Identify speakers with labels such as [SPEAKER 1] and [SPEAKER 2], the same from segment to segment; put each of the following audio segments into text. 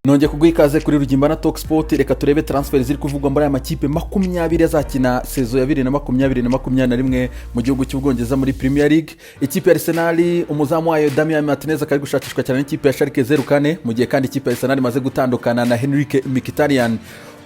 [SPEAKER 1] Nongeye kuguha ikaze kuri Rugimba na Talk Sport. Reka turebe transfer ziri kuvugwa muri aya makipe 20 azakina saison ya 2020-2021 mu gihugu cy'Ubwongereza muri Premier League. Ikipe ya Arsenal, umuzamu wayo Damian Martinez akaba ari gushakishwa cyane n'ikipe ya Schalke 04, mu gihe kandi ikipe ya Arsenal imaze gutandukana na Henrikh Mkhitaryan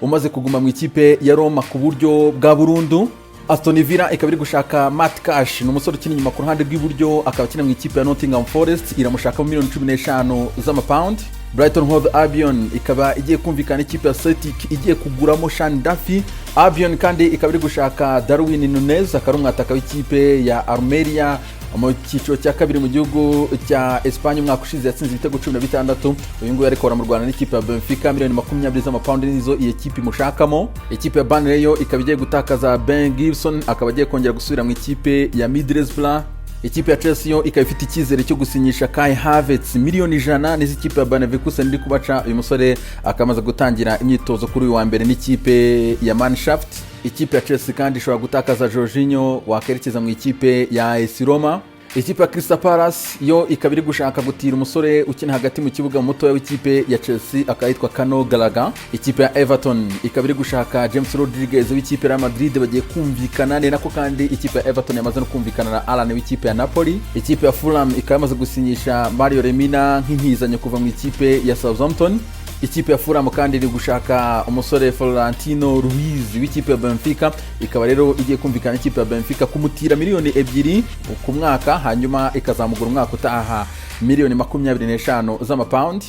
[SPEAKER 1] umaze kuguma mu ikipe ya Roma ku buryo bwa burundu. Aston Villa ikaba iri gushaka Matt Cash, ni umusore ukina inyuma ku ruhande rw'iburyo, akaba akina mu ikipe ya Nottingham Forest, iramushakamo miliyoni 15 z'amapawundi. Brighton Hove Albion ikaba igiye kumvikana ikipe ya Celtic igiye kuguramo Shane Duffy. Albion kandi ikaba iri gushaka Darwin Nunez, akaba ari umwataka w'ikipe ya Almeria mu cyiciro cya kabiri mu gihugu cya Espagne. Umwaka ushize yatsinze ibitego 16. Uyu nguyu ariko mu Rwanda n'ikipe ya Benfica, miliyoni 20 z'amapawundi nizo iyi kipe imushakamo. Ikipe ya Burnley yo ikaba igiye gutakaza Ben Gibson, akaba agiye kongera gusubira mu ikipe ya Middlesbrough. Ikipe ya Chelsea yo ikaba ifite icyizere cyo gusinyisha Kai Havertz, miliyoni 100 nizo ikipe ya Bayer Leverkusen iri kubaca. Uyu musore akamaze gutangira imyitozo kuri uyu wa mbere n'ikipe ya Mannschaft. Ikipe ya Chelsea kandi ishobora gutakaza Jorginho wakerekeza mu ikipe ya AS Roma. Ikipe ya Crystal Palace yo ikaba iri gushaka gutira umusore ukina hagati mu kibuga mutoya w'ikipe ya Chelsea, akaba yitwa Conor Gallagher. Ikipe ya Everton ikaba iri gushaka James Rodriguez w'ikipe ya Real Madrid, bagiye kumvikana. Ni nako kandi ikipe ya Everton yamaze no kumvikana na Allan w'ikipe ya Napoli. Ikipe ya Fulham ikaba yamaze gusinyisha Mario Lemina nk'intizanyo kuva mu ikipe ya Southampton. Ikipe ya Fulham kandi iri gushaka umusore Florentino Luiz w'ikipe ya Benfica, ikaba rero igiye kumvikana n'ikipe ya Benfica kumutira miliyoni 2 ku mwaka, hanyuma ikazamugura umwaka utaha miliyoni 25 z'amapawundi.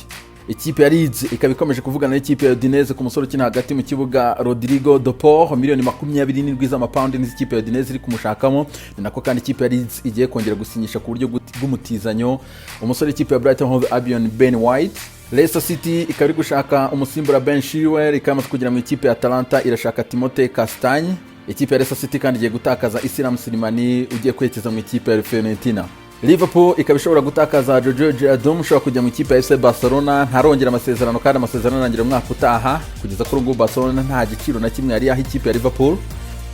[SPEAKER 1] Ikipe ya Leeds ikaba ikomeje kuvugana n'ikipe ya Udinese ku musore ukina hagati mu kibuga Rodrigo de Paul, miliyoni 27 z'amapawundi n'izi ikipe ya Udinese iri kumushakamo. Ni nako kandi ikipe ya Leeds igiye kongera gusinyisha ku buryo bw'umutizanyo umusore w'ikipe ya Brighton Hove Albion, Ben White. Leicester City ikaba iri gushaka umusimbura Ben Chilwell, ikaba yamaze kugera mu ikipe ya Atalanta, irashaka Timothée Castagne. Ikipe ya Leicester City kandi igiye gutakaza Islam Slimani ugiye kwerekeza mu ikipe ya Fiorentina. Liverpool ikaba ishobora gutakaza Jojo Wijnaldum ushobora kujya mu ikipe ya FC Barcelona. Ntarongera amasezerano kandi amasezerano arangira umwaka utaha. Kugeza kuri ubu ngubu Barcelona nta giciro na kimwe yari yaha ikipe ya Liverpool.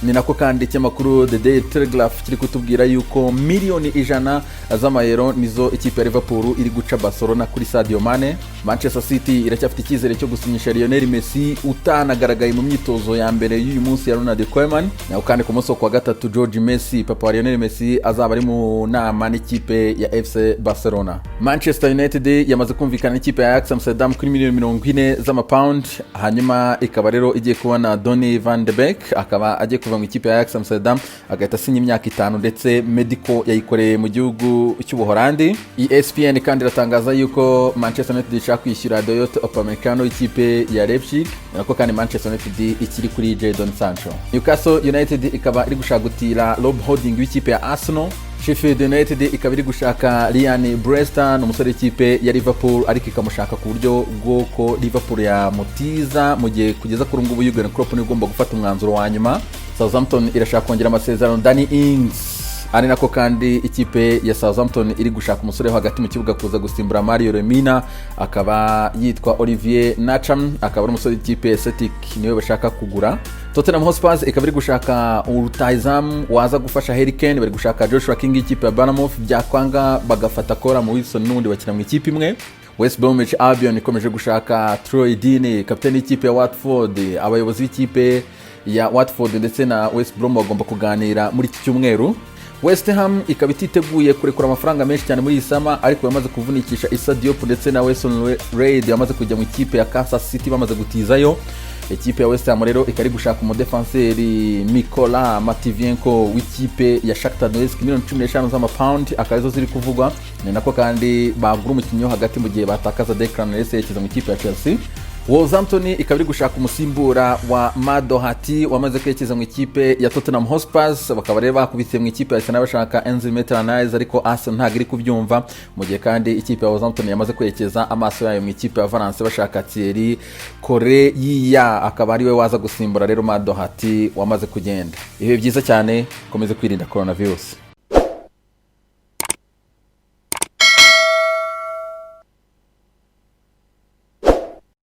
[SPEAKER 1] Ni nako kandi ikinyamakuru The Daily Telegraph kiri kutubwira yuko miliyoni 100 z'amayero nizo ikipe ya Liverpool iri guca Barcelona kuri Sadio Mane. Manchester City iracyafite icyizere cyo gusinyisha Lionel Messi utanagaragaye mu myitozo ya mbere y'uyu munsi ya Ronald Koeman. Naho kandi ku munsi wo kuwa gatatu, George Messi, papa wa Lionel Messi, azaba ari mu nama n'ikipe ya FC Barcelona. Manchester United yamaze kumvikana n'ikipe ya Ajax Amsterdam kuri miliyoni 40 z'amapawundi, hanyuma ikaba rero igiye kubona Donny van de Beek, akaba agiye kuva mu ikipe ya Ajax Amsterdam agahita asinya imyaka 5, ndetse medical yayikoreye mu gihugu cy'Ubuholandi. ESPN kandi iratangaza yuko Manchester United ishaka kwishyura Dayot Upamecano ikipe ya Leipzig. Nako kandi Manchester United ikiri kuri Jadon Sancho. Newcastle United ikaba iri gushaka gutira Rob Holding w'ikipe ya Arsenal. Sheffield United ikaba iri gushaka Ryan Brewster, umusore w'ikipe ya Liverpool, ariko ikamushaka ku buryo bw'uko Liverpool yamutiza, mu gihe kugeza kuri ubu ngubu Jurgen Klopp niwe ugomba gufata umwanzuro wa nyuma. Southampton irashaka kongera amasezerano Danny Ings. Ari nako kandi ikipe ya Southampton iri gushaka umusore wo hagati mu kibuga kuza gusimbura Mario Lemina, akaba yitwa Olivier Ntcham, akaba ari umusore w'ikipe ya Celtic, niwe bashaka kugura. Tottenham Hotspur ikaba iri gushaka rutahizamu waza gufasha Harry Kane. Bari gushaka Joshua King ikipe ya Bournemouth, byakwanga bagafata Callum Wilson n'ubundi bakina mu ikipe imwe. West Bromwich Albion ikomeje gushaka Troy Deeney, kapiteni w'ikipe ya Watford. Abayobozi b'ikipe ya Watford ndetse na West Brom bagomba kuganira muri iki cyumweru. West Ham ikaba ititeguye kurekura amafaranga menshi cyane muri iyi summer, ariko yamaze kuvunikisha Issa Diop ndetse na Weston Reid yamaze kujya mu ikipe ya Kansas City, bamaze gutizayo. Ikipe ya West Ham rero ikaba iri gushaka umudefanseri Mikola Matviyenko w'ikipe ya Shakhtar Donetsk, miliyoni 15 z'amapawundi akaba arizo ziri kuvugwa. Ni nako kandi bagura umukinnyi wo hagati mu gihe batakaza Declan Rice yerekeza mu ikipe ya Chelsea. Wolverhampton ikaba iri gushaka umusimbura wa Matt Doherty wamaze kwerekeza mu ikipe ya Tottenham Hotspur. Bakaba rero bakubitiye mu ikipe ya Arsenal bashaka Ainsley Maitland-Niles, ariko Arsenal ntabwo iri kubyumva, mu gihe kandi ikipe ya Wolverhampton yamaze kwerekeza amaso yayo mu ikipe ya Valence bashaka Thierry Correia, akaba ariwe waza gusimbura rero Matt Doherty wamaze kugenda. Ibihe byiza cyane, komeze kwirinda coronavirus.